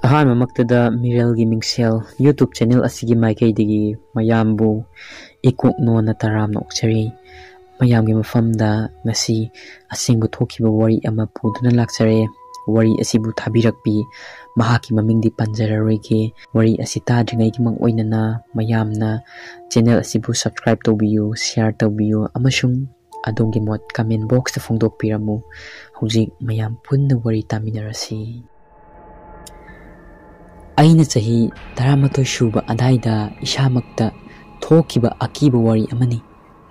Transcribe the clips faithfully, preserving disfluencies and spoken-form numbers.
ꯑꯍꯥꯟꯕꯃꯛꯇꯗ ꯃꯤꯔꯦꯜꯒꯤ ꯃꯤꯡꯁꯦꯜ YouTube channel ꯑꯁꯤꯒꯤ ꯃꯥꯏꯀꯩꯗꯒꯤ ꯃꯌꯥꯝꯕꯨ ꯏꯀꯣꯛꯅꯣꯅ ꯇꯔꯥꯝꯅ ꯑꯣꯛꯆꯔꯤ꯫ ꯃꯌꯥꯝꯒꯤ ꯃꯐꯝꯗ ꯉꯁꯤ ꯑꯁꯦꯡꯕ ꯊꯣꯛꯈꯤꯕ ꯋꯥꯔꯤ ꯑꯃ ꯄꯨꯗꯨꯅ ꯂꯥꯛꯆꯔꯦ꯫ ꯋꯥꯔꯤ ꯑꯁꯤꯕꯨ ꯊꯥꯕꯤꯔꯛꯄꯤ ꯃꯍꯥꯛꯀꯤ ꯃꯃꯤꯡꯗꯤ ꯄꯟꯖꯔꯔꯣꯏꯒꯦ꯫ ꯋꯥꯔꯤ ꯑꯁꯤ ꯇꯥꯗ꯭ꯔꯤꯉꯩꯒꯤ ꯃꯥꯡꯑꯣꯏꯅꯅ ꯃꯌꯥꯝꯅ ꯆꯦꯅꯦꯜ ꯑꯁꯤꯕꯨ subscribe ꯇꯧꯕꯤꯌꯨ, share ꯇꯧꯕꯤꯌꯨ ꯑꯃꯁꯨꯡ ꯑꯗꯣꯝꯒꯤ ꯃꯣꯠ comment boxꯇ ꯐꯣꯡꯗꯣꯛꯄꯤꯔꯝꯃꯨ꯫ ꯍꯧꯖꯤꯛ ꯃꯌꯥꯝ ꯄꯨꯟꯅ ꯋꯥꯔꯤ ꯇꯥꯃꯤꯟꯅꯔꯁꯤ꯫ ꯑꯩꯅ ꯆꯍꯤ ꯇꯔꯥꯃꯥꯊꯣꯏ ꯁꯨꯕ ꯑꯗꯥꯏꯗ ꯏꯁꯥꯃꯛꯇ ꯊꯣꯛꯈꯤꯕ ꯑꯀꯤꯕ ꯋꯥꯔꯤ ꯑꯃꯅꯤ꯫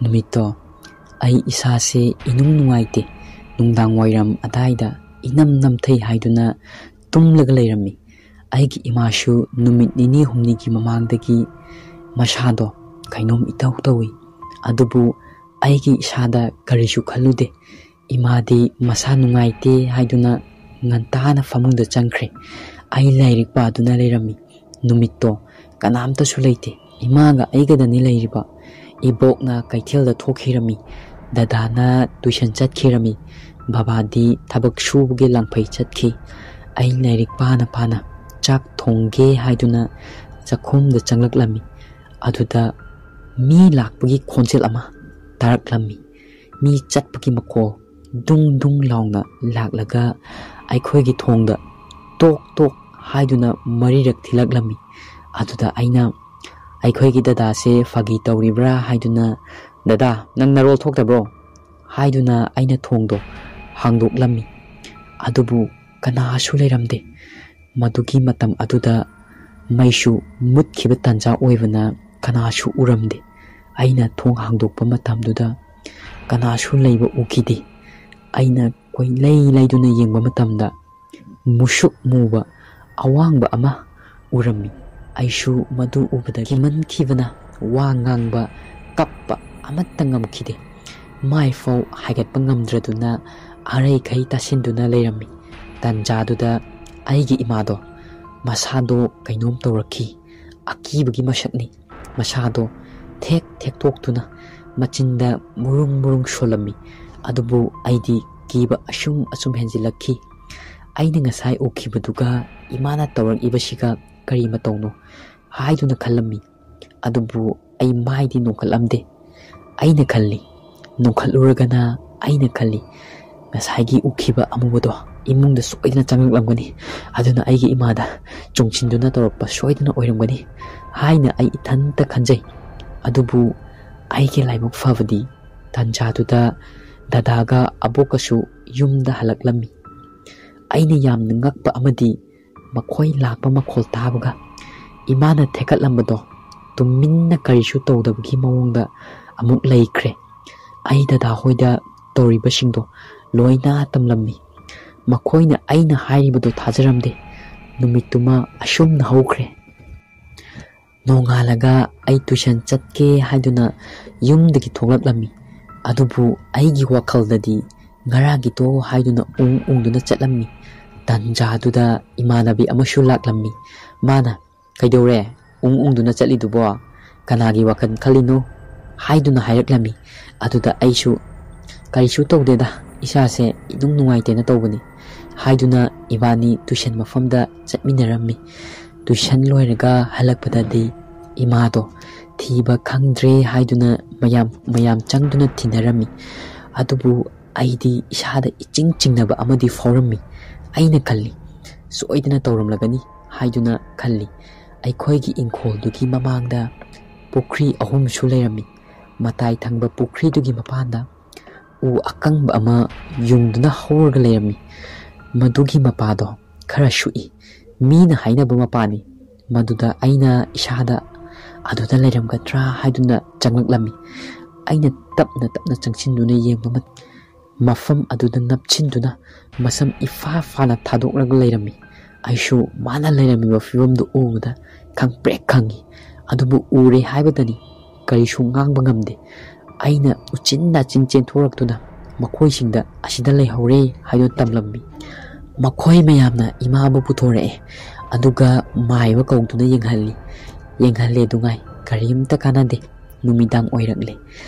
ꯅꯨꯃꯤꯠꯇꯣ ꯑꯩ ꯏꯁꯥꯁꯦ ꯏꯅꯨꯡ ꯅꯨꯡꯉꯥꯏꯇꯦ꯫ ꯅꯨꯡꯗꯥꯡ ꯋꯥꯏꯔꯝ ꯑꯗꯥꯏꯗ ꯏꯅꯝ ꯅꯝꯊꯩ ꯍꯥꯏꯗꯨꯅ ꯇꯨꯝꯂꯒ ꯂꯩꯔꯝꯃꯤ꯫ ꯑꯩꯒꯤ ꯏꯃꯥꯁꯨ ꯅꯨꯃꯤꯠ ꯅꯤꯅꯤ ꯍꯨꯝꯅꯤꯒꯤ ꯃꯃꯥꯡꯗꯒꯤ ꯃꯁꯥꯗꯣ ꯀꯩꯅꯣꯝ ꯏꯇꯧ ꯇꯧꯏ꯫ ꯑꯗꯨꯕꯨ ꯑꯩꯒꯤ ꯏꯁꯥꯗ ꯀꯔꯤꯁꯨ ꯈꯜꯂꯨꯗꯦ꯫ ꯏꯃꯥꯗꯤ ꯃꯁꯥ ꯅꯨꯡꯉꯥꯏꯇꯦ ꯍꯥꯏꯗꯨꯅ ꯉꯟꯇꯥꯅ ꯐꯃꯨꯡꯗ ꯆꯪꯈ꯭ꯔꯦ꯫ ꯑꯩ ꯂꯥꯏꯔꯤꯛ ꯄꯥꯗꯨꯅ ꯂꯩꯔꯝꯃꯤ꯫ ꯅꯨꯃꯤꯠꯇꯣ ꯀꯅꯥꯝꯇꯁꯨ ꯂꯩꯇꯦ꯫ ꯏꯃꯥꯒ ꯑꯩꯒꯗꯅꯤ ꯂꯩꯔꯤꯕ꯫ ꯏꯕꯣꯛꯅ ꯀꯩꯊꯦꯜꯗ ꯊꯣꯛꯈꯤꯔꯝꯃꯤ꯫ ꯗꯗꯥꯅ tuition ꯆꯠꯈꯤꯔꯝꯃꯤ꯫ ꯕꯕꯥꯗꯤ ꯊꯕꯛ ꯁꯨꯕꯒꯤ ꯂꯥꯡꯐꯩ ꯆꯠꯈꯤ꯫ ꯑꯩ ꯂꯥꯏꯔꯤꯛ ꯄꯥꯅ ꯄꯥꯅ ꯆꯥꯛ ꯊꯣꯡꯒꯦ ꯍꯥꯏꯗꯨꯅ ꯆꯥꯛꯈꯨꯝꯗ ꯆꯪꯂꯛꯂꯝꯃꯤ꯫ ꯑꯗꯨꯗ ꯃꯤ ꯂꯥꯛꯄꯒꯤ ꯈꯣꯟꯖꯦꯜ ꯑꯃ ꯇꯥꯔꯛꯂꯝꯃꯤ꯫ ꯃꯤ ꯆꯠꯄꯒꯤ ꯃꯈꯣꯜ ꯗꯨꯡ ꯗꯨꯡ ꯂꯥꯎꯅ ꯂꯥꯛꯂꯒ ꯑꯩꯈꯣꯏꯒꯤ ꯊꯣꯡꯗ ꯇꯣꯛ ꯇꯣꯛ ꯍꯥꯏꯗꯨꯅ ꯃꯔꯤꯔꯛ ꯊꯤꯜꯂꯛꯂꯝꯃꯤ꯫ ꯑꯗꯨꯗ ꯑꯩꯅ ꯑꯩꯈꯣꯏꯒꯤ ꯗꯗꯥꯁꯦ ꯐꯥꯒꯤ ꯇꯧꯔꯤꯕ꯭ꯔꯥ ꯍꯥꯏꯗꯨꯅ, "ꯗꯗꯥ, ꯅꯪ ꯅꯔꯣꯜ ꯊꯣꯛꯇꯕ꯭ꯔꯣ?" ꯍꯥꯏꯗꯨꯅ ꯑꯩꯅ ꯊꯣꯡꯗꯣ ꯍꯥꯡꯗꯣꯛꯂꯝꯃꯤ꯫ ꯑꯗꯨꯕꯨ ꯀꯅꯥꯁꯨ ꯂꯩꯔꯝꯗꯦ꯫ ꯃꯗꯨꯒꯤ ꯃꯇꯝ ꯑꯗꯨꯗ ꯃꯩꯁꯨ ꯃꯨꯠꯈꯤꯕ ꯇꯥꯟꯖꯥ ꯑꯣꯏꯕꯅ ꯀꯅꯥꯁꯨ ꯎꯔꯝꯗꯦ꯫ ꯑꯩꯅ ꯊꯣꯡ ꯍꯥꯡꯗꯣꯛꯄ ꯃꯇꯝꯗꯨꯗ ꯀꯅꯥꯁꯨ ꯂꯩꯕ ꯎꯈꯤꯗꯦ꯫ ꯑꯩꯅ ꯀꯣꯏꯂꯩ ꯂꯩꯗꯨꯅ ꯌꯦꯡꯕ ꯃꯇꯝꯗ ꯃꯨꯁꯨꯛ ꯃꯨꯕ ꯑꯋꯥꯡꯕ ꯑꯃ ꯎꯔꯝꯃꯤ꯫ ꯑꯩꯁꯨ ꯃꯗꯨ ꯎꯕꯗ ꯀꯤꯃꯟꯈꯤꯕꯅ ꯋꯥ ꯉꯥꯡꯕ, ꯀꯞꯄ ꯑꯃꯠꯇ ꯉꯝꯈꯤꯗꯦ꯫ ꯃꯥꯏꯐꯥꯎ ꯍꯥꯏꯒꯠꯄ ꯉꯝꯗ꯭ꯔꯗꯨꯅ ꯑꯔꯩꯈꯩ ꯇꯥꯁꯤꯟꯗꯨꯅ ꯂꯩꯔꯝꯃꯤ꯫ ꯇꯥꯟꯖꯥꯗꯨꯗ ꯑꯩꯒꯤ ꯏꯃꯥꯗꯣ ꯃꯁꯥꯗꯣ ꯀꯩꯅꯣꯝ ꯇꯧꯔꯛꯈꯤ꯫ ꯑꯀꯤꯕꯒꯤ ꯃꯁꯛꯅꯤ꯫ ꯃꯁꯥꯗꯣ ꯊꯦꯛ ꯊꯦꯛꯇꯣꯛꯇꯨꯅ ꯃꯆꯤꯟꯗ ꯃꯨꯔꯨꯡ ꯃꯨꯔꯨꯡ ꯁꯣꯜꯂꯝꯃꯤ꯫ ꯑꯗꯨꯕꯨ ꯑꯩꯗꯤ ꯀꯤꯕ ꯑꯁꯨꯝ ꯑꯁꯨꯝ ꯍꯦꯟꯖꯤꯜꯂꯛꯈꯤ꯫ ꯑꯩꯅ ꯉꯁꯥꯏ ꯎꯈꯤꯕꯗꯨꯒ ꯏꯃꯥꯅ ꯇꯧꯔꯛꯏꯕꯁꯤꯒ ꯀꯔꯤ ꯃꯇꯧꯅꯣ ꯍꯥꯏꯗꯨꯅ ꯈꯜꯂꯝꯃꯤ꯫ ꯑꯗꯨꯕꯨ ꯑꯩ ꯃꯥꯏꯗꯤ ꯅꯣꯡꯈꯠꯂꯝꯗꯦ꯫ ꯑꯩꯅ ꯈꯜꯂꯤ, ꯅꯣꯡꯈꯠꯂꯨꯔꯒꯅ ꯑꯩꯅ ꯈꯜꯂꯤ, ꯉꯁꯥꯏꯒꯤ ꯎꯈꯤꯕ ꯑꯃꯨꯕꯗꯣ ꯏꯃꯨꯡꯗ ꯁꯣꯏꯗꯅ ꯆꯪꯂꯛꯂꯝꯒꯅꯤ꯫ ꯑꯗꯨꯅ ꯑꯩꯒꯤ ꯏꯃꯥꯗ ꯆꯣꯡꯁꯤꯟꯗꯨꯅ ꯇꯧꯔꯛꯄ ꯁꯣꯏꯗꯅ ꯑꯣꯏꯔꯝꯒꯅꯤ ꯍꯥꯏꯅ ꯑꯩ ꯏꯊꯟꯇ ꯈꯟꯖꯩ꯫ ꯑꯗꯨꯕꯨ ꯑꯩꯒꯤ ꯂꯥꯏꯕꯛ ꯐꯕꯗꯤ ꯇꯟꯖꯥꯗꯨꯗ ꯗꯗꯥꯒ ꯑꯕꯣꯛꯀꯁꯨ ꯌꯨꯝꯗ ꯍꯜꯂꯛꯂꯝꯃꯤ꯫ ꯑꯩꯅ ꯌꯥꯝꯅ ꯉꯛꯄ ꯑꯃꯗꯤ ꯃꯈꯣꯏ ꯂꯥꯛꯄ ꯃꯈꯣꯜ ꯇꯥꯕꯒ ꯏꯃꯥꯅ ꯊꯦꯀꯠꯂꯝꯕꯗꯣ ꯇꯨꯃꯤꯟꯅ ꯀꯔꯤꯁꯨ ꯇꯧꯗꯕꯒꯤ ꯃꯑꯣꯡꯗ ꯑꯃꯨꯛ ꯂꯩꯈ꯭ꯔꯦ꯫ ꯑꯩ ꯗꯗꯥ ꯍꯣꯏꯗ ꯇꯧꯔꯤꯕꯁꯤꯡꯗꯣ ꯂꯣꯏꯅ ꯇꯝꯂꯝꯃꯤ꯫ ꯃꯈꯣꯏꯅ ꯑꯩꯅ ꯍꯥꯏꯔꯤꯕꯗꯣ ꯊꯥꯖꯔꯝꯗꯦ꯫ ꯅꯨꯃꯤꯠꯇꯨꯃ ꯑꯁꯨꯝꯅ ꯍꯧꯈ꯭ꯔꯦ꯫ ꯅꯣꯡꯉꯥꯜꯂꯒ ꯑꯩ ꯇꯨꯏꯁꯟ ꯆꯠꯀꯦ ꯍꯥꯏꯗꯨꯅ ꯌꯨꯝꯗꯒꯤ ꯊꯣꯛꯂꯛꯂꯝꯃꯤ꯫ ꯑꯗꯨꯕꯨ ꯑꯩꯒꯤ ꯋꯥꯈꯜꯗꯗꯤ ꯉꯔꯥꯡꯒꯤꯗꯣ ꯍꯥꯏꯗꯨꯅ ꯎꯪ ꯎꯪꯗꯨꯅ ꯆꯠꯂꯝꯃꯤ꯫ ꯇꯟꯖꯥꯗꯨꯗ ꯏꯃꯥꯟꯅꯕꯤ ꯑꯃꯁꯨ ꯂꯥꯛꯂꯝꯃꯤ꯫ ꯃꯥꯅ, "ꯀꯩꯗꯧꯔꯦ? ꯎꯪ ꯎꯪꯗꯨꯅ ꯆꯠꯂꯤꯗꯨꯕꯣ? ꯀꯅꯥꯒꯤ ꯋꯥꯈꯜ ꯈꯜꯂꯤꯅꯣ?" ꯍꯥꯏꯗꯨꯅ ꯍꯥꯏꯔꯛꯂꯝꯃꯤ꯫ ꯑꯗꯨꯗ ꯑꯩꯁꯨ, "ꯀꯔꯤꯁꯨ ꯇꯧꯗꯦꯗ, ꯏꯁꯥꯁꯦ ꯏꯅꯨꯡ ꯅꯨꯡꯉꯥꯏꯇꯦꯅ ꯇꯧꯕꯅꯤ" ꯍꯥꯏꯗꯨꯅ ꯏꯕꯥꯅꯤ ꯇꯨꯏꯁꯟ ꯃꯐꯝꯗ ꯆꯠꯃꯤꯟꯅꯔꯝꯃꯤ꯫ ꯇꯨꯏꯁꯟ ꯂꯣꯏꯔꯒ ꯍꯜꯂꯛꯄꯗꯗꯤ ꯏꯃꯥꯗꯣ ꯊꯤꯕ ꯈꯪꯗ꯭ꯔꯦ ꯍꯥꯏꯗꯨꯅ ꯃꯌꯥꯝ, ꯃꯌꯥꯝ ꯆꯪꯗꯨꯅ ꯊꯤꯅꯔꯝꯃꯤ꯫ ꯑꯗꯨꯕꯨ ꯑꯩꯗꯤ ꯏꯁꯥꯗ ꯏꯆꯤꯡ ꯆꯤꯡꯅꯕ ꯑꯃꯗꯤ ꯐꯥꯎꯔꯝꯃꯤ꯫ ꯑꯩꯅ ꯈꯜꯂꯤ, "ꯁꯣꯏꯗꯅ ꯇꯧꯔꯝꯂꯒꯅꯤ" ꯍꯥꯏꯗꯨꯅ ꯈꯜꯂꯤ꯫ ꯑꯩꯈꯣꯏꯒꯤ ꯏꯪꯈꯣꯜꯗꯨꯒꯤ ꯃꯃꯥꯡꯗ ꯄꯨꯈ꯭ꯔꯤ ꯑꯍꯨꯝꯁꯨ ꯂꯩꯔꯝꯃꯤ꯫ ꯃꯇꯥꯏ ꯊꯪꯕ ꯄꯨꯈ꯭ꯔꯤꯗꯨꯒꯤ ꯃꯄꯥꯟꯗ ꯎ ꯑꯀꯪꯕ ꯑꯃ ꯌꯨꯡꯗꯨꯅ ꯍꯧꯔꯒ ꯂꯩꯔꯝꯃꯤ꯫ ꯃꯗꯨꯒꯤ ꯃꯄꯥꯗꯣ ꯈꯔ ꯁꯨꯛꯏ꯫ ꯃꯤꯅ ꯍꯥꯏꯅꯕ ꯃꯄꯥꯅꯤ꯫ ꯃꯗꯨꯗ ꯑꯩꯅ ꯏꯁꯥꯗ ꯑꯗꯨꯗ ꯂꯩꯔꯝꯒꯗ꯭ꯔꯥ ꯍꯥꯏꯗꯨꯅ ꯆꯪꯂꯛꯂꯝꯃꯤ꯫ ꯑꯩꯅ ꯇꯞꯅ ꯇꯞꯅ ꯆꯪꯁꯤꯟꯗꯨꯅ ꯌꯦꯡꯕ ꯃꯇꯝ, ꯃꯐꯝ ꯑꯗꯨꯗ ꯅꯞꯁꯤꯟꯗꯨꯅ ꯃꯁꯝ ꯏꯐꯥ ꯐꯥꯅ ꯊꯥꯗꯣꯛꯂꯒ ꯂꯩꯔꯝꯃꯤ꯫ ꯑꯩꯁꯨ ꯃꯥꯅ ꯂꯩꯔꯝꯃꯤꯕ ꯐꯤꯕꯝꯗꯨ ꯎꯕꯗ ꯈꯪꯄ꯭ꯔꯦꯛ ꯈꯪꯉꯤ꯫ ꯑꯗꯨꯕꯨ ꯎꯔꯦ ꯍꯥꯏꯕꯗꯅꯤ, ꯀꯔꯤꯁꯨ ꯉꯥꯡꯕ ꯉꯝꯗꯦ꯫ ꯑꯩꯅ ꯎꯆꯤꯟ ꯅꯥꯆꯤꯟ ꯆꯦꯟꯊꯣꯔꯛꯇꯨꯅ ꯃꯈꯣꯏꯁꯤꯡꯗ "ꯑꯁꯤꯗ ꯂꯩꯍꯧꯔꯦ" ꯍꯥꯏꯗꯨꯅ ꯇꯝꯂꯝꯃꯤ꯫ ꯃꯈꯣꯏ ꯃꯌꯥꯝꯅ ꯏꯃꯥꯕꯨ ꯄꯨꯊꯣꯔꯛꯑꯦ, ꯑꯗꯨꯒ ꯃꯥꯏꯕ ꯀꯧꯗꯨꯅ ꯌꯦꯡꯍꯜꯂꯤ꯫ ꯌꯦꯡꯍꯜꯂꯦ ꯑꯗꯨꯉꯥꯏ, ꯀꯔꯤꯝꯇ ꯀꯥꯟꯅꯗꯦ꯫ ꯅꯨꯃꯤꯗꯥꯡ ꯑꯣꯏꯔꯛꯂꯦ꯫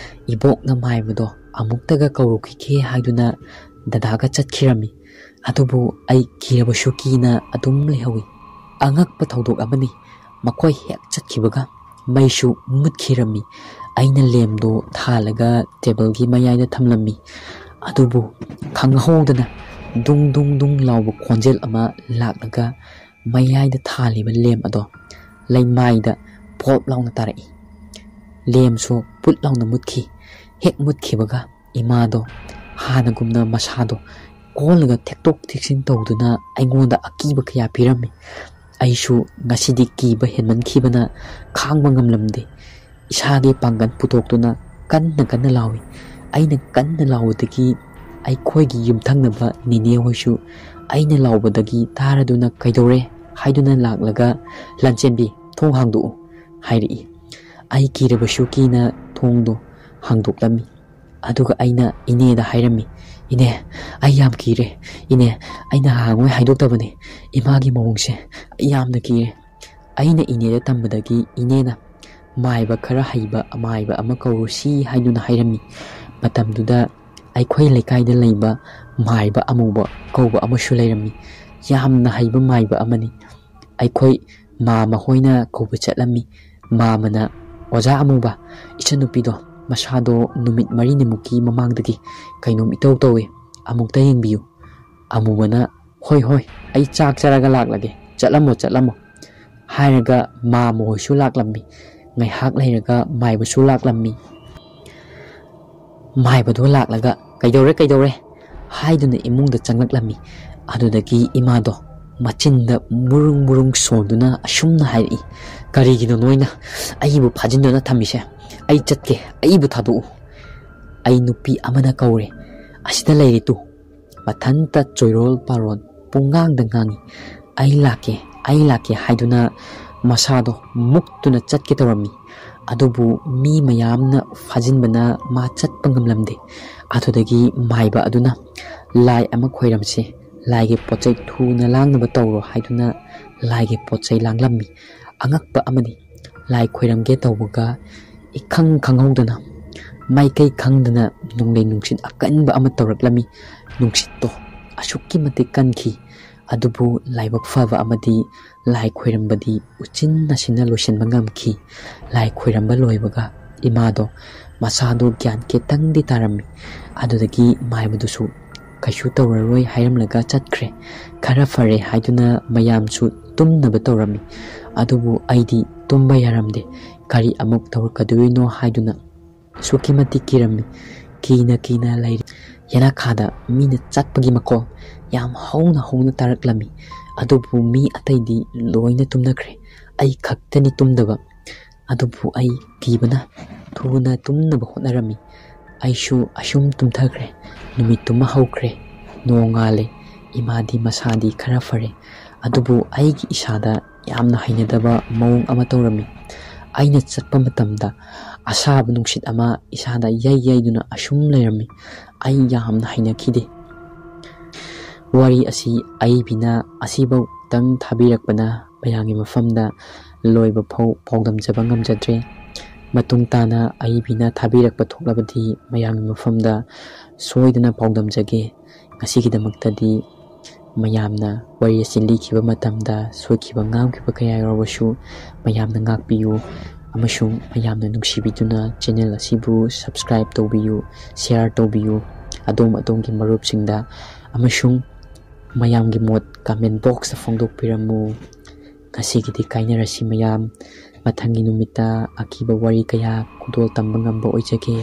ꯏꯕꯣꯛꯅ ꯃꯥꯏꯕꯗꯣ ꯑꯃꯨꯛꯇꯒ ꯀꯧꯔꯨꯈꯤꯒꯦ ꯍꯥꯏꯗꯨꯅ ꯗꯗꯥꯒ ꯆꯠꯈꯤꯔꯝꯃꯤ꯫ ꯑꯗꯨꯕꯨ ꯑꯩ ꯀꯤꯔꯕꯁꯨ ꯀꯤꯅ ꯑꯗꯨꯝ ꯂꯩꯍꯧꯏ꯫ ꯑꯉꯛꯄ ꯊꯧꯗꯣꯛ ꯑꯃꯅꯤ꯫ ꯃꯈꯣꯏ ꯍꯦꯛ ꯆꯠꯈꯤꯕꯒ ꯃꯩꯁꯨ ꯃꯨꯠꯈꯤꯔꯝꯃꯤ꯫ ꯑꯩꯅ ꯂꯦꯝꯗꯣ ꯊꯥꯜꯂꯒ ꯇꯦꯕꯜꯒꯤ ꯃꯌꯥꯏꯗ ꯊꯝꯂꯝꯃꯤ꯫ ꯑꯗꯨꯕꯨ ꯈꯪꯍꯧꯗꯅ ꯗꯨꯡ ꯗꯨꯡ ꯗꯨꯡ ꯂꯥꯎꯕ ꯈꯣꯟꯖꯦꯜ ꯑꯃ ꯂꯥꯛꯂꯒ ꯃꯌꯥꯏꯗ ꯊꯥꯜꯂꯤꯕ ꯂꯦꯝ ꯑꯗꯣ ꯂꯩꯃꯥꯏꯗ ꯄꯣꯞ ꯂꯥꯎꯅ ꯇꯥꯔꯛꯏ꯫ ꯂꯦꯝꯁꯨ ꯄꯨꯠ ꯂꯥꯎꯅ ꯃꯨꯠꯈꯤ꯫ ꯍꯦꯛ ꯃꯨꯠꯈꯤꯕꯒ ꯏꯃꯥꯗꯣ ꯍꯥꯟꯅꯒꯨꯝꯅ ꯃꯁꯥꯗꯣ ꯀꯣꯜꯂꯒ ꯊꯦꯛꯇꯣꯛ ꯊꯦꯛꯆꯤꯟ ꯇꯧꯗꯨꯅ ꯑꯩꯉꯣꯟꯗ ꯑꯀꯤꯕ ꯀꯌꯥ ꯄꯤꯔꯝꯃꯤ꯫ ꯑꯩꯁꯨ ꯉꯁꯤꯗꯤ ꯀꯤꯕ ꯍꯦꯟꯃꯟꯈꯤꯕꯅ ꯈꯥꯡꯕ ꯉꯝꯂꯝꯗꯦ꯫ ꯏꯁꯥꯒꯤ ꯄꯥꯡꯒꯜ ꯄꯨꯊꯣꯛꯇꯨꯅ ꯀꯟꯅ ꯀꯟꯅ ꯂꯥꯎꯏ꯫ ꯑꯩꯅ ꯀꯟꯅ ꯂꯥꯎꯕꯗꯒꯤ ꯑꯩꯈꯣꯏꯒꯤ ꯌꯨꯝꯊꯪꯅꯕ ꯅꯤꯅꯦ ꯍꯣꯏꯁꯨ ꯑꯩꯅ ꯂꯥꯎꯕꯗꯒꯤ ꯇꯥꯔꯗꯨꯅ "ꯀꯩꯗꯧꯔꯦ?" ꯍꯥꯏꯗꯨꯅ ꯂꯥꯛꯂꯒ, "ꯂꯟꯆꯦꯟꯕꯤ, ꯊꯣꯡ ꯍꯥꯡꯗꯣꯛꯎ" ꯍꯥꯏꯔꯛꯏ꯫ ꯑꯩ ꯀꯤꯔꯕꯁꯨ ꯀꯤꯅ ꯊꯣꯡꯗꯣ ꯍꯥꯡꯗꯣꯛꯂꯝꯃꯤ꯫ ꯑꯗꯨꯒ ꯑꯩꯅ ꯏꯅꯦꯗ ꯍꯥꯏꯔꯝꯃꯤ, "ꯏꯅꯦ, ꯑꯩ ꯌꯥꯝ ꯀꯤꯔꯦ꯫ ꯏꯅꯦ, ꯑꯩꯅ ꯍꯥꯡꯉꯣꯏ ꯍꯥꯏꯗꯣꯛꯇꯕꯅꯤ꯫ ꯏꯃꯥꯒꯤ ꯃꯑꯣꯡꯁꯦ ꯑꯩ ꯌꯥꯝꯅ ꯀꯤꯔꯦ꯫" ꯑꯩꯅ ꯏꯅꯦꯗ ꯇꯝꯕꯗꯒꯤ ꯏꯅꯦꯅ ꯃꯥꯏꯕ ꯈꯔ ꯍꯩꯕ ꯃꯥꯏꯕ ꯑꯃ ꯀꯧꯔꯨꯁꯤ ꯍꯥꯏꯗꯨꯅ ꯍꯥꯏꯔꯝꯃꯤ꯫ ꯃꯇꯝꯗꯨꯗ ꯑꯩꯈꯣꯏ ꯂꯩꯀꯥꯏꯗ ꯂꯩꯕ ꯃꯥꯏꯕ ꯑꯃꯨꯕ ꯀꯧꯕ ꯑꯃꯁꯨ ꯂꯩꯔꯝꯃꯤ꯫ ꯌꯥꯝꯅ ꯍꯩꯕ ꯃꯥꯏꯕ ꯑꯃꯅꯤ꯫ ꯑꯩꯈꯣꯏ ꯃꯥꯃ ꯍꯣꯏꯅ ꯀꯧꯕ ꯆꯠꯂꯝꯃꯤ꯫ ꯃꯥꯃꯅ, "ꯑꯣꯖꯥ ꯑꯃꯨꯕ, ꯏꯆꯟꯅꯨꯄꯤꯗꯣ ꯃꯁꯥꯗꯣ ꯅꯨꯃꯤꯠ ꯃꯔꯤꯅꯤꯃꯨꯛꯀꯤ ꯃꯃꯥꯡꯗꯒꯤ ꯀꯩꯅꯣꯝ ꯏꯇꯧ ꯇꯧꯏ, ꯑꯃꯨꯛꯇ ꯌꯦꯡꯕꯤꯌꯨ꯫" ꯑꯃꯨꯕꯅ, "ꯍꯣꯏ, ꯍꯣꯏ, ꯑꯩ ꯆꯥꯛ ꯆꯥꯔꯒ ꯂꯥꯛꯂꯒꯦ, ꯆꯠꯂꯝꯃꯣ, ꯆꯠꯂꯝꯃꯣ" ꯍꯥꯏꯔꯒ ꯃꯥꯃ ꯍꯣꯏꯁꯨ ꯂꯥꯛꯂꯝꯃꯤ꯫ ꯉꯥꯏꯍꯥꯛ ꯂꯩꯔꯒ ꯃꯥꯏꯕꯁꯨ ꯂꯥꯛꯂꯝꯃꯤ꯫ ꯃꯥꯏꯕꯗꯣ ꯂꯥꯛꯂꯒ, "ꯀꯩꯗꯧꯔꯦ, ꯀꯩꯗꯧꯔꯦ?" ꯍꯥꯏꯗꯨꯅ ꯏꯃꯨꯡꯗ ꯆꯪꯂꯛꯂꯝꯃꯤ꯫ ꯑꯗꯨꯗꯒꯤ ꯏꯃꯥꯗꯣ ꯃꯆꯤꯟꯗ ꯃꯨꯔꯨꯡ ꯃꯨꯔꯨꯡ ꯁꯣꯟꯗꯨꯅ ꯑꯁꯨꯝꯅ ꯍꯥꯏꯔꯛꯏ, "ꯀꯔꯤꯒꯤꯅꯣ ꯅꯣꯏꯅ ꯑꯩꯕꯨ ꯐꯥꯖꯤꯟꯗꯨꯅ ꯊꯝꯃꯤꯁꯦ? ꯑꯩ ꯆꯠꯀꯦ, ꯑꯩꯕꯨ ꯊꯥꯗꯣꯛꯎ꯫ ꯑꯩ ꯅꯨꯄꯤ ꯑꯃꯅ ꯀꯧꯔꯦ, ꯑꯁꯤꯗ ꯂꯩꯔꯦ ꯇꯨ꯫ ꯃꯊꯟꯇ ꯆꯣꯏꯔꯣꯜ ꯄꯥꯔꯣꯜ ꯄꯨꯡꯉꯥꯡꯗ ꯉꯥꯡꯏ꯫ ꯑꯩ ꯂꯥꯛꯀꯦ, ꯑꯩ ꯂꯥꯛꯀꯦ ꯍꯥꯏꯗꯨꯅ ꯃꯁꯥꯗꯣ ꯃꯨꯛꯇꯨꯅ ꯆꯠꯀꯦ ꯇꯧꯔꯝꯃꯤ꯫ ꯑꯗꯨꯕꯨ ꯃꯤ ꯃꯌꯥꯝꯅ ꯐꯥꯖꯤꯟꯕꯅ ꯃꯥ ꯆꯠꯄ ꯉꯝꯂꯝꯗꯦ꯫ ꯑꯗꯨꯗꯒꯤ ꯃꯥꯏꯕ ꯑꯗꯨꯅ, "ꯂꯥꯏ ꯑꯃ ꯈꯣꯏꯔꯝꯁꯤ, ꯂꯥꯏꯒꯤ ꯄꯣꯠ ꯆꯩ ꯊꯨꯅ ꯂꯥꯡꯅꯕ ꯇꯧꯔꯣ" ꯍꯥꯏꯗꯨꯅ ꯂꯥꯏꯒꯤ ꯄꯣꯠ ꯆꯩ ꯂꯥꯡꯂꯝꯃꯤ꯫ ꯑꯉꯛꯄ ꯑꯃꯅꯤ꯫ ꯂꯥꯏ ꯈꯣꯏꯔꯝꯒꯦ ꯇꯧꯕꯒ ꯏꯈꯪ ꯈꯪꯍꯧꯗꯅ, ꯃꯥꯏꯀꯩ ꯈꯪꯗꯅ ꯅꯣꯡꯂꯩ ꯅꯨꯡꯁꯤꯠ ꯑꯀꯟꯕ ꯑꯃ ꯇꯧꯔꯛꯂꯝꯃꯤ꯫ ꯅꯨꯡꯁꯤꯠꯇꯣ ꯑꯁꯨꯛꯀꯤ ꯃꯇꯤꯛ ꯀꯟꯈꯤ꯫ ꯑꯗꯨꯕꯨ ꯂꯥꯏꯕꯛ ꯐꯕ ꯑꯃꯗꯤ ꯂꯥꯏ ꯈꯣꯏꯔꯝꯕꯗꯤ ꯎꯆꯤꯟ ꯅꯥꯆꯤꯟꯅ ꯂꯣꯏꯁꯤꯟꯕ ꯉꯝꯈꯤ꯫ ꯂꯥꯏ ꯈꯣꯏꯔꯝꯕ ꯂꯣꯏꯕꯒ ꯏꯃꯥꯗꯣ ꯃꯁꯥꯗꯣ ꯒ꯭ꯌꯥꯟ ꯈꯤꯇꯪꯗꯤ ꯇꯥꯔꯝꯃꯤ꯫ ꯑꯗꯨꯗꯒꯤ ꯃꯥꯏꯕꯗꯨꯁꯨ ꯀꯩꯁꯨ ꯇꯧꯔꯔꯣꯏ ꯍꯥꯏꯔꯝꯂꯒ ꯆꯠꯈ꯭ꯔꯦ꯫ ꯈꯔ ꯐꯔꯦ ꯍꯥꯏꯗꯨꯅ ꯃꯌꯥꯝꯁꯨ ꯇꯨꯝꯅꯕ ꯇꯧꯔꯝꯃꯤ꯫ ꯑꯗꯨꯕꯨ ꯑꯩꯗꯤ ꯇꯨꯝꯕ ꯌꯥꯔꯝꯗꯦ꯫ ꯀꯔꯤ ꯑꯃꯨꯛ ꯇꯧꯔꯛꯀꯗꯣꯏꯅꯣ ꯍꯥꯏꯗꯨꯅ ꯑꯁꯨꯛꯀꯤ ꯃꯇꯤꯛ ꯀꯤꯔꯝꯃꯤ꯫ ꯀꯤꯅ ꯀꯤꯅ ꯂꯩꯔꯤ꯫ ꯌꯦꯅꯈꯥꯗ ꯃꯤꯅ ꯆꯠꯄꯒꯤ ꯃꯈꯣꯜ ꯌꯥꯝ ꯍꯧꯅ ꯍꯧꯅ ꯇꯥꯔꯛꯂꯝꯃꯤ꯫ ꯑꯗꯨꯕꯨ ꯃꯤ ꯑꯇꯩꯗꯤ ꯂꯣꯏꯅ ꯇꯨꯝꯅꯈ꯭ꯔꯦ꯫ ꯑꯩ ꯈꯛꯇꯅꯤ ꯇꯨꯝꯗꯕ꯫ ꯑꯗꯨꯕꯨ ꯑꯩ ꯀꯤꯕꯅ ꯊꯨꯅ ꯇꯨꯝꯅꯕ ꯍꯣꯠꯅꯔꯝꯃꯤ꯫ ꯑꯩꯁꯨ ꯑꯁꯨꯝ ꯇꯨꯝꯊꯈ꯭ꯔꯦ꯫ ꯅꯨꯃꯤꯠꯇꯨꯃ ꯍꯧꯈ꯭ꯔꯦ꯫ ꯅꯣꯡꯉꯥꯜꯂꯦ꯫ ꯏꯃꯥꯗꯤ ꯃꯁꯥꯗꯤ ꯈꯔ ꯐꯔꯦ꯫ ꯑꯗꯨꯕꯨ ꯑꯩꯒꯤ ꯏꯁꯥꯗ ꯌꯥꯝꯅ ꯍꯩꯅꯗꯕ ꯃꯑꯣꯡ ꯑꯃ ꯇꯧꯔꯝꯃꯤ꯫ ꯑꯩꯅ ꯆꯠꯄ ꯃꯇꯝꯗ ꯑꯁꯥꯕ ꯅꯨꯡꯁꯤꯠ ꯑꯃ ꯏꯁꯥꯗ ꯌꯩ ꯌꯩꯗꯨꯅ ꯑꯁꯨꯝ ꯂꯩꯔꯝꯃꯤ꯫ ꯑꯩ ꯌꯥꯝꯅ ꯍꯩꯅꯈꯤꯗꯦ꯫ ꯋꯥꯔꯤ ꯑꯁꯤ ꯑꯏꯕꯤꯅ ꯑꯁꯤꯐꯥꯎꯇꯪ ꯊꯥꯕꯤꯔꯛꯄꯅ ꯃꯌꯥꯝꯒꯤ ꯃꯐꯝꯗ ꯂꯣꯏꯕ ꯐꯥꯎ ꯄꯥꯎꯗꯝꯖꯕ ꯉꯝꯖꯗ꯭ꯔꯦ꯫ ꯃꯇꯨꯡ ꯇꯥꯅ ꯑꯏꯕꯤꯅ ꯊꯥꯕꯤꯔꯛꯄ ꯊꯣꯛꯂꯕꯗꯤ ꯃꯌꯥꯝꯒꯤ ꯃꯐꯝꯗ ꯁꯣꯏꯗꯅ ꯄꯥꯎꯗꯝꯖꯒꯦ꯫ ꯉꯁꯤꯒꯤꯗꯃꯛꯇꯗꯤ ꯃꯌꯥꯝꯅ ꯋꯥꯔꯤ ꯑꯁꯤ ꯂꯤꯈꯤꯕ ꯃꯇꯝꯗ ꯁꯣꯏꯈꯤꯕ ꯉꯥꯝꯈꯤꯕ ꯀꯌꯥ ꯌꯥꯎꯔꯕꯁꯨ ꯃꯌꯥꯝꯅ ꯉꯥꯛꯄꯤꯌꯨ ꯑꯃꯁꯨꯡ ꯃꯌꯥꯝꯅ ꯅꯨꯡꯁꯤꯕꯤꯗꯨꯅ channel ꯑꯁꯤꯕꯨ subscribe ꯇꯧꯕꯤꯌꯨ, share ꯇꯧꯕꯤꯌꯨ ꯑꯗꯣꯝ ꯑꯗꯣꯝꯒꯤ ꯃꯔꯨꯞꯁꯤꯡꯗ, ꯑꯃꯁꯨꯡ ꯃꯌꯥꯝꯒꯤ ꯃꯣꯠ comment boxꯇ ꯐꯣꯡꯗꯣꯛꯄꯤꯔꯝꯃꯨ꯫ ꯉꯁꯤꯒꯤꯗꯤ ꯀꯥꯏꯅꯔꯁꯤ ꯃꯌꯥꯝ꯫ ꯃꯊꯪꯒꯤ ꯅꯨꯃꯤꯠꯇ ꯑꯀꯤꯕ ꯋꯥꯔꯤ ꯀꯌꯥ ꯈꯨꯗꯣꯜ ꯇꯝꯕ ꯉꯝꯕ ꯑꯣꯏꯖꯒꯦ꯫